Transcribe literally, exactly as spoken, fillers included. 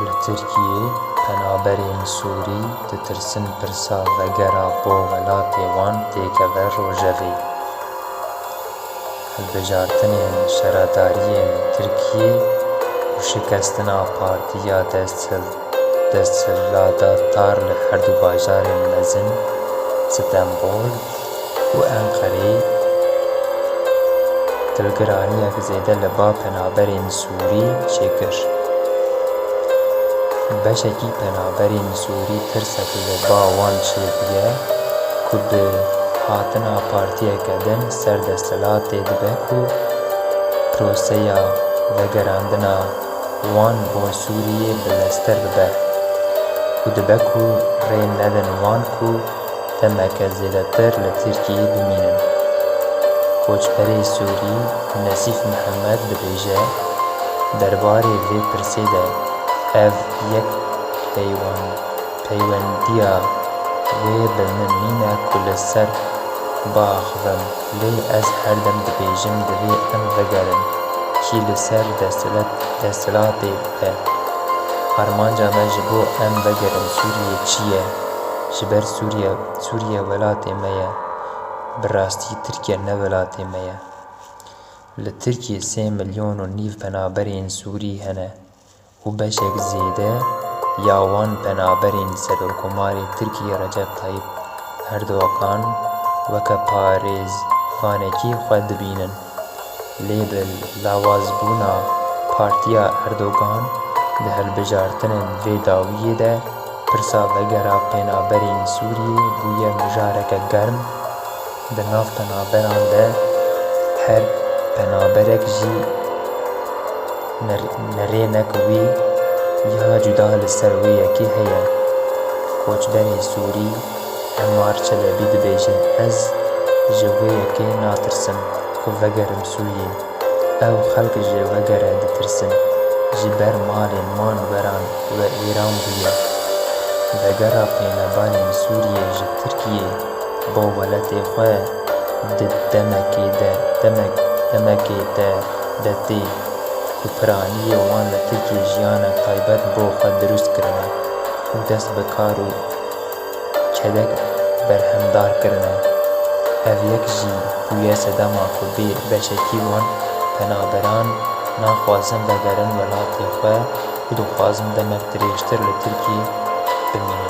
Li Tirkiyê penaberên Sûrî ditirsin pirsa vegera bo welatê wan têkeve rojevê. Hilbijartinên şaredariyên Tirkiyê û şikestina partiya desthil-, desthilatdar li her du bajarên mezin Stenbol û Enqerê dilgiraniyek zêde li ba penaberên Sûrî çêkir. Beşekî penaberên Sûrî tirsek li ba wan çêbûye ku bi hatina partiyeke din ser desthilatê dibe ku proseya vegerandina wan bo Sûriyê bileztir bibe û dibe ku rê nedin wan ku demeke zêdetir li Tirkiyeyê bimînin. Koçberê Sûrî Nesîf Mihemed dibêje, derbarê vê pirsê de ev yek peywan-, peywendiya wê bi min nîne ku li ser biaxivim, lê ez her dem dibêjim divê em vegerin. Kî li ser desthilat-, desthilatê be? Armanca me ji bo em vegerin Sûriyê çi ye? Ji ber Sûriye, Sûriye welatê me ye. Bi rastî Tirkiye ne welatê me ye. Li Tirkiyê sê milyon û nîv penaberên Sûrî hene û beşek zêde ya wan penaberên Serokkomarê Tirkiyê Recep Tayyip Erdogan weke parêzvanekî xwe dibînin. Lê bi lawazbûna partiya Erdogan di hilbijartinên vê dawiyê de pirsa vegera penaberên Sûriyê bûye mijareke germ. Di nav penaberan de her penaberek jî ner-, nerênek wî ya cuda li ser wê yekê heye. Koçberê Sûrî Emmar Çelebî dibêje, ez ji wê yekê natirsim ku vegerim Sûriyê. Ew xelk ji vegere ditirsin, ji ber malên wan weran we êran bûye. Vegera penaberên Sûriyê ji Tirkiyê bo welatê xwe di demekê de, demek, demekê de, de tê ku piraniyê wan li Tirkiyê jiyanek taybet bo xwe dirust kirine û dest bi kar û kedek berhemdar kirine. Ev yek jî bûye sedema ku bê beşekî wan penaberan naxwazin vegerin welatê xwe û dixwazin demek dirêjtir li Tirkiyê bimînin.